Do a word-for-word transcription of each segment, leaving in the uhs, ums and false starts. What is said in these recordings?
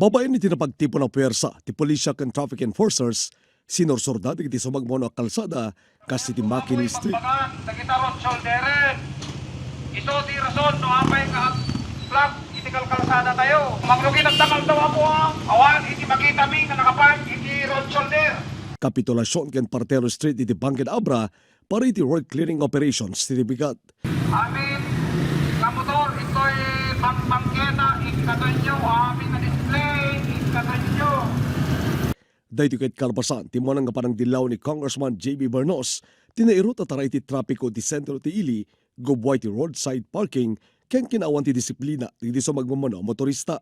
Babaen iti napagtipon a puwersa ti pulisya ken traffic enforcers, sinursorda dagiti sumagmamano a kalsada kas iti McKinley Street. Magbagan dagita road shoulderer. Isu ti rason no apay nga ag-block iti kalkalsada tayo. Mangrugi nagdakal daw, Apo, a. Awan iti makitami nga nakapark iti road shoulder. Kapitulasion ken Partero Street iti Bangked Abra para iti road clearing operations ti bigat. Amin nga motor, intoy bang-, bangketa, ikkatanyo, amin nga display, ikkatanyo. Daytoy ket kalpasan ti umuna nga panangdillaw ni Congressman J B Bernos, ti nairut a taray ti trapiko ti sentro ti ili, gubbuay ti roadside parking, ken kinaawan ti disiplina dagiti sumagmamano a motorista.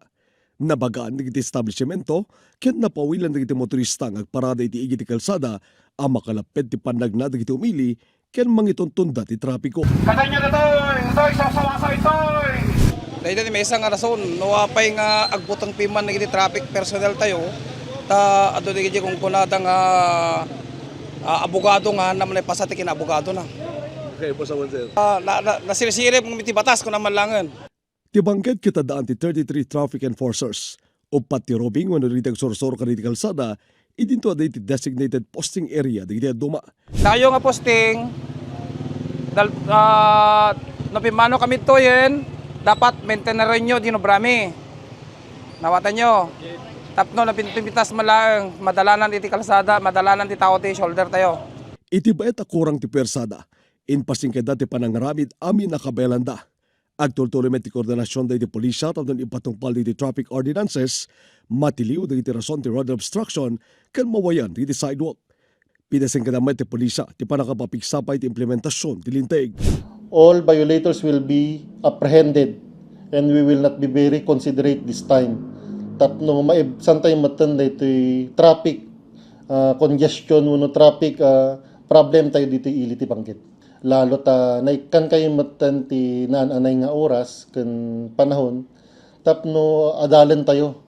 Nabagaan dagiti establishmento ken napawilan dagiti motorista nga agparada iti igi ti kalsada a makalapped ti pannagna dagiti umili ken mangituntunda ti trapiko. Kadanyo datoy, datoy, sasawasaw itoy! Dayta ti maysa nga rason no apay nga agbuteng piman dagiti traffic personnel tayo, ta adu dagiti kunkunada nga, ah, abogado nga namanay pasa ti kinaabogadona. Okay, po sa sir. Ah, na, na, nasirsirip ti batas kuna man langen. Ti Bangked ket addaan ti thirty-three traffic enforcers. Uppat ti roving wenno dagiti agsursuro kadagiti kalsada, idinto adda iti designated posting area dagiti dadduma. Tayo nga posting, dal-, ah, no pimmano kami toyen, dapat maintainernyo ti inobrami. Nawatanyo? Tapno napintas man laeng, madalanan iti kalsada, madalanan ti tao ti shoulder tayo. Iti baet a kurang ti puersada, impasingkada ti panangaramid amin a kabaelanda. Agtultuloy met ti koordinasion dagiti pulisya tapno ipatungpal dagiti traffic ordinances, matiliw dagiti rason ti road obstruction, ken mawayan dagiti sidewalk. Pinasingkada met ti pulisya ti pannakapapigsapay ti implementasion ti linteg. All violators will be apprehended and we will not be very considerate this time. Tapno maibsan tayo metten daytoy traffic, ah, congestion wenno traffic, ah, problem tayo ditoy ili ti Bangked. Lalo ta naikkan kayo metten ti naan-anay nga oras ken panahon tapno adalen tayo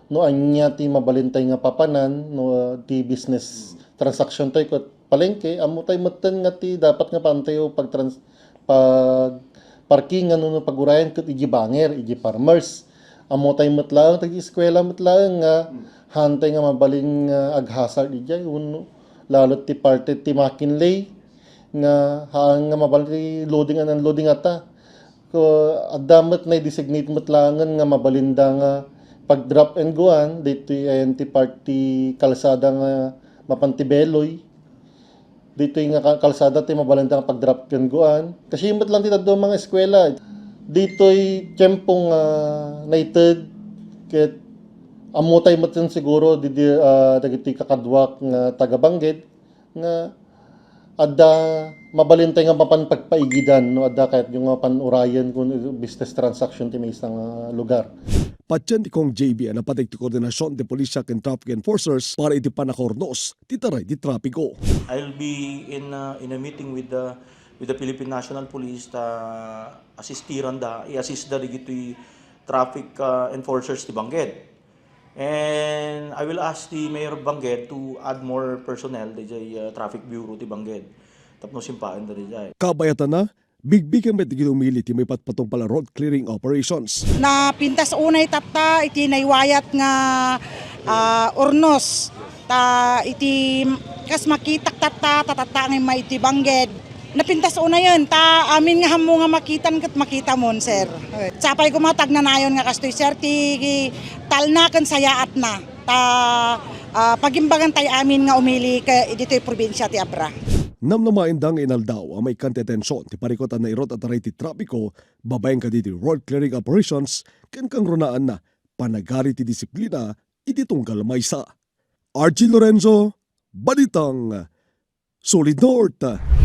no ania ti mabalin tayo nga papanan no ti business transaction tayo ket palengke, ammo tayo metten nga ti dapat nga paan tayo pagtrans-, pag parkingan wenno pagurayan ket iti banger, iti farmers. Ammo tayo met laeng, dagiti eskwela met laeng nga haan tayo nga mabalin nga aghazard idiay wenno lalo ti parte ti McKinley nga haan nga mabalin ti loading and unloading ata. Ko, adda met na-designate met laengen nga mabalinda nga pag-drop and goan, ditoy ayan ti part ti kalsada nga mapan ti Beloy. Ditoy nga ka-, kalsada ti mabalinda nga pag-drop and goan. Kasi met lang ti dadduma nga eskwela. Ditoy tiempo nga naited ket ammo tayo met siguro didi, ah, dagiti kakaduak nga taga-Bangked nga adda mabalin tayo nga mapan pagpaigidan no adda kayatyo nga mapan urayen kun business transaction ti maysa nga lugar. Patien ti Cong J B a napatik ti koordinasion ti pulisya ken traffic enforcers para iti pannakaurnos ti taray ti trapiko. I'll be in, uh, in a meeting with the, with the Philippine National Police ta asistiranda, i-assist da digitoy traffic, uh, enforcers ti Bangked. And I will ask the Mayor of Bangked to add more personnel diay, uh, Traffic Bureau ti Bangked tapno simpaen da diay. Kabayatana, bigbigen met dagiti umili ti maipatpatungpal a road clearing operations. Napintas unay tatta iti naiwayat nga, ah, urnos. Ta iti kas makitak tatta, ta tatta nga imma iti Bangked. Napintas unayen, ta amin nga hammo nga makitan ket makitamon, sir. Sapay koma ta agnanayon nga kastoy, sir, ti talna ken sayaatna. Ta, ah, pagimbagan tay amin nga umili ka, ditoy probinsia ti Abra. Namnamaenda nga inaldaw a maikkan ti atension ti parikut a nairut a taray ti trapiko babaen kaditi road clearing operations ken kangrunaanna panagari ti disiplina iti tunggal maysa. Archie Lorenzo, Balitang Solid North.